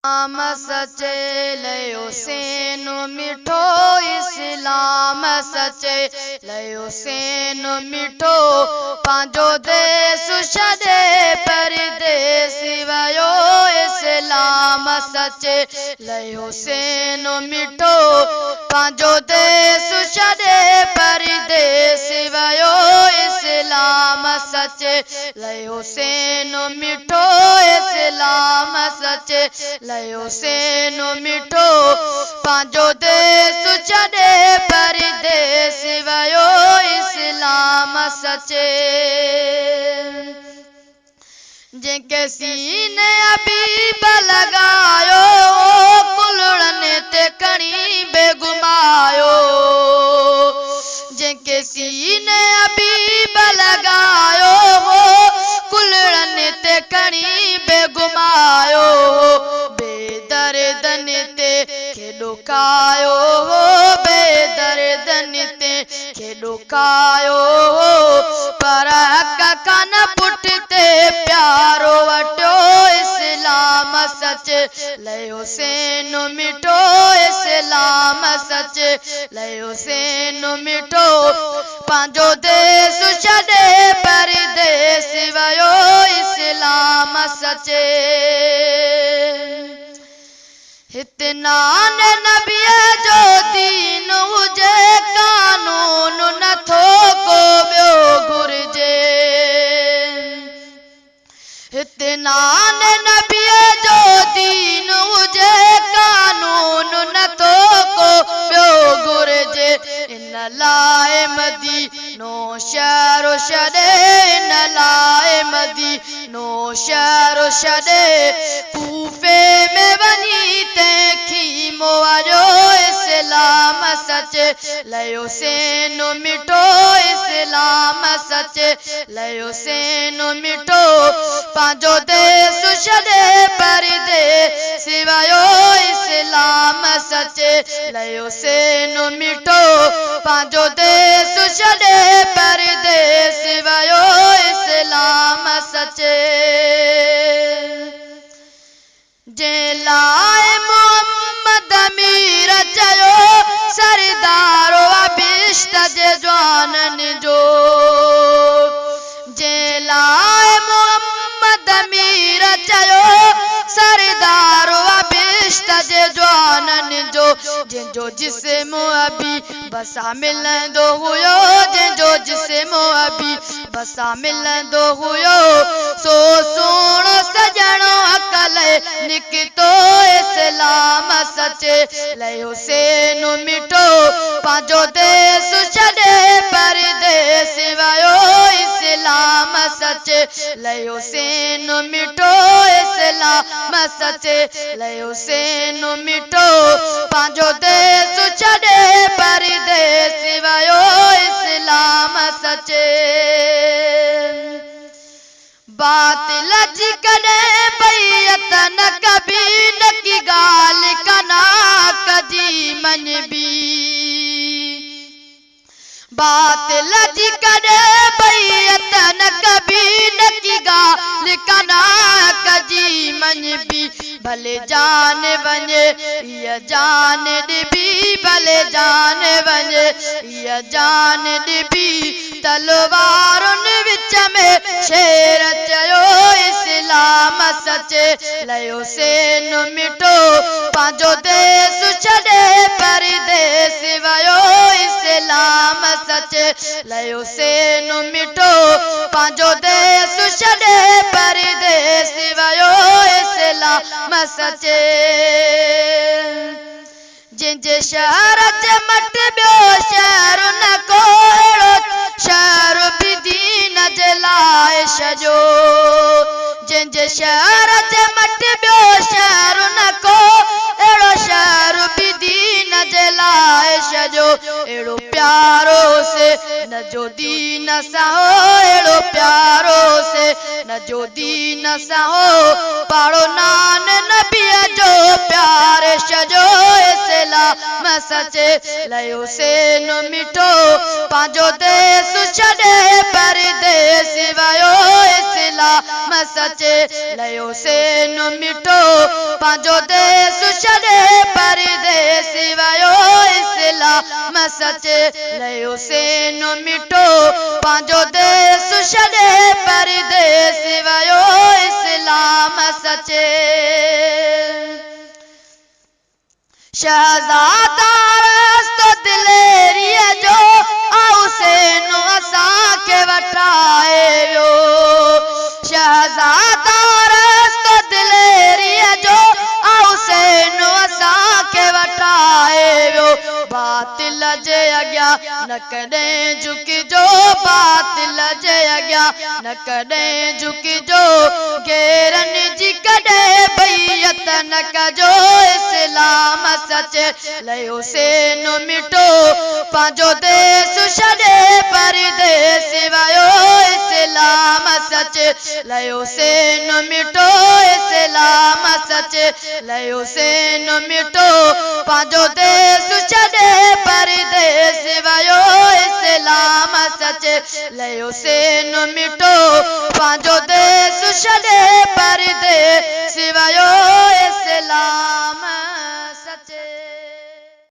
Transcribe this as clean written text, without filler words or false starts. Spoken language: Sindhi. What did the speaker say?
اسلام سچي ليو سينو مٺو اسلام سچي ليو سينو مٺو پنهنجو ديس ڇڏي پرديس ويو اسلام سچي ليو سينو مٺو پنهنجو ديس ڇڏي پرديس ويو اسلام سچي ليو سينو مٺو اسلام سچي ليو سينو مٺو پنهنجو ديس ڇڏي پرديس ويو اسلام سچي جنهن کي سيني حبيب لڳايو ڪلڙن تي کڻي بي گهمايو جنهن کي سيني حبيب لڳايو هو ڪلڙن تي کڻي بي گهمايو هو بي دردن تي کي ڏکايو هو بي دردن تي کي ڏکايو هو پر حق کان پٺتي پيارو وٽيو اسلام سچ ليو سينو مٺو اسلام سچ ليو سينو مٺو پنهنجو ديس ڇڏي پرديس ويو اسلام سچ هت نان نبيء جو دين هجي، قانون نه ٿو ڪو ٻيو گهرجي. هت نان نبيء جو دين هجي، قانون نه ٿو ڪو ٻيو گهرجي. ان لاء مدينو شهر ڇڏي، ان لاء مدينو شهر ڇڏي، ڪوفي ۾ وڃي تنهن خيمو اڏيو، اسلام سچ ليو سينو مٺو، اسلام سچ ليو سينو مٺو، پنهنجو ديس ڇڏي پرديس ويو، اسلام سچ ليو سينو مٺو، پنهنجو ديس ڇڏي پرديس ويو، اسلام سچ جنهن لاء محمد امير چيو، سردار آ بهشت جي جوانن جو. جنهن لاء محمد امير چيو، سردار آ بهشت جي جوانن جو. جنهن جو جسم ابي بسا ملندو هيو، جنهن جو جسم ابي بسا ملندو هيو، سو سهڻو سڄڻ عقل نڪتو، اسلام سچ ليو سينو مٺو، پنهنجو ديس ڇڏي پرديس ويو، اسلام سچ ليو سينو مٺو، اسلام سچ ليو سينو مٺو، پنهنجو ديس ڇڏي پرديس ويو، اسلام سچ باطل جي ڪڏهن بيعت نه ڪبي، نڪي ڳالهه ڪناڪ جي مڃبي. باطل جي ڪڏهن بيعت نه ڪبي، نڪي ڳالهه ڪناڪ جي مڃبي. ڀلي جان وڃي اها جان ڏبي، ڀلي جان وڃي اها جان ڏبي. تلوارن وچ ۾ شير چيو، اسلام سچ ليو سين مٺو، پنهنجو ديس ڇڏي پرديس ويو، اسلام سچ ليو سين مٺو، پنهنجو ديس ڇڏي پرديس ويو، اسلام سچ. جنهن جي شهر جي مٽ ٻيو شهر نه ڪو، اهڙو شهر به دين جي لاء ڇڏيو. جنهن جي شهر جي مٽ ٻيو شهر نه ڪو، اهڙو شهر به دين جي لاء ڇڏيو. اهڙو پيارو سي نه جو دين سان هو، اهڙو پيارو سي نه جو دين سان هو، پاڙو نان نبيء جو پيار ڇڏيو، اسلام سچي ليو سين مٺو، پنهنجو ديس ڇڏي پرديس ويو، اسلام. سچي ليوسين مٺو، پنهنجو ديس ڇڏي پرديس ويو اسلام سچي ليوسين مٺو، پنهنجو ديس ڇڏي پرديس ويو اسلام سچي. شهزادا رستو دليريء جو آئوسين اسان کي وٺائي ويو. شهزادا رستو دليريء جو آئوسين اسان کي وٺائي ويو. باطل جي اڳيان نه ڪڏهن جهڪجو، باطل جي اڳيان نه ڪڏهن جهڪجو، غيرن جي ڪڏهن بيعت نه ڪجو، اسلام سچ ليو سين مٽو، پنهنجو ديس ڇڏي پرديس ويو، اسلام سچ ليو سين مٽو، اسلام سچ ليو سين مٽو، پنهنجو ديس ڇڏي پرديس ويو، اسلام سچ ليو سين مٽو، پنهنجو ديس ڇڏي پرديس.